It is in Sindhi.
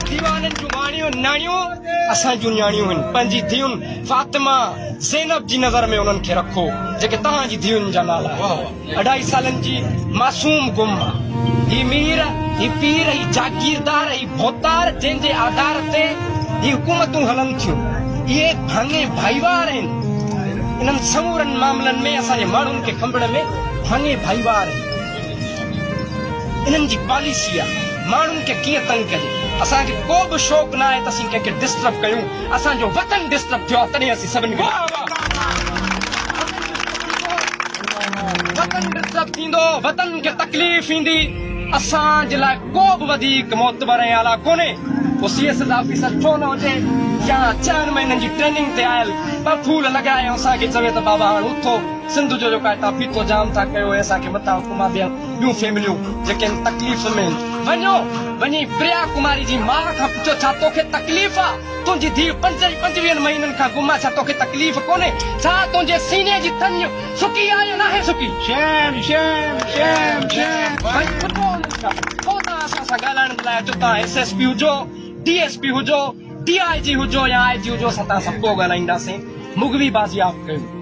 ديوانن جون واڻيون نياڻيون اسان جون نياڻيون آهن. پنهنجي ڌيئن فاطمه، زينب جي نظر ۾ انهن کي رکو، جيڪي توهان جي ڌيئن جا نالا آهن. اڍائي سالن جي معصوم گم آ. هي مير، هي پير، هي جاگيردار، هي ڀوتار جنهن جي آڌار تي هي حڪومتون هلن ٿيون، اهي ڀاڱي ڀائيوار آهن. انهن سمورن معاملن ۾ اسان جي ماڻهن کي کنڀڻ ۾ ڀاڱي ڀائيوار آهن. انهن جي پاليسي آ ماڻهن کي ڪيئن تنگ ڪجي. اسان کي ڪو به شوق نه آهي ته اسين ڪنهن کي ڊسٽرب ڪيون. اسان جو وطن ڊسٽرب ٿيو آ تڏهن اسين سڀني کي وطن ڊسٽرب ٿيندو، وطن کي تڪليف ايندي. اسان جي لاء ڪو به وڌيڪ معتبر ۽ اعليٰ ڪونهي. پوء سي ايس ايس آفيسر ڇو نه هجي يا چئن مهينن جي ٽريننگ تي آيل ٻه ڦول لڳائي ۽ اسان کي چوي ته بابا هاڻ اٿو سنڌ جو جيڪو آهي توهان ڦيٿو جام ٿا ڪيو ۽ اسان کي مٿان حڪم آ ٻيا ٻيون فيمليون جيڪي هن تڪليف ۾ آهن وڃو وڃي پريا ڪماري جي ماء کان پڇو ڇا توکي تڪليف آ تنهنجي ڌيء پنج ئي پنجويهن مهينن کان گم آ ڇا توکي تڪليف ڪونهي ڇا تنهنجي سيني جي ٿڃ سڪي آ يا ناهي سڪي. Shame shame shame shame. ڀائي پڇو انهن کان پوء توهان اسان سان ڳالهائڻ جي لاء اچو توهان ايس ايس پي هجو ڊي ايس پي هجو ڊي I جي هجو يا آء جي هجو اسان توهان سان پوء ڳالهائينداسين مغوي بازياب ڪيو.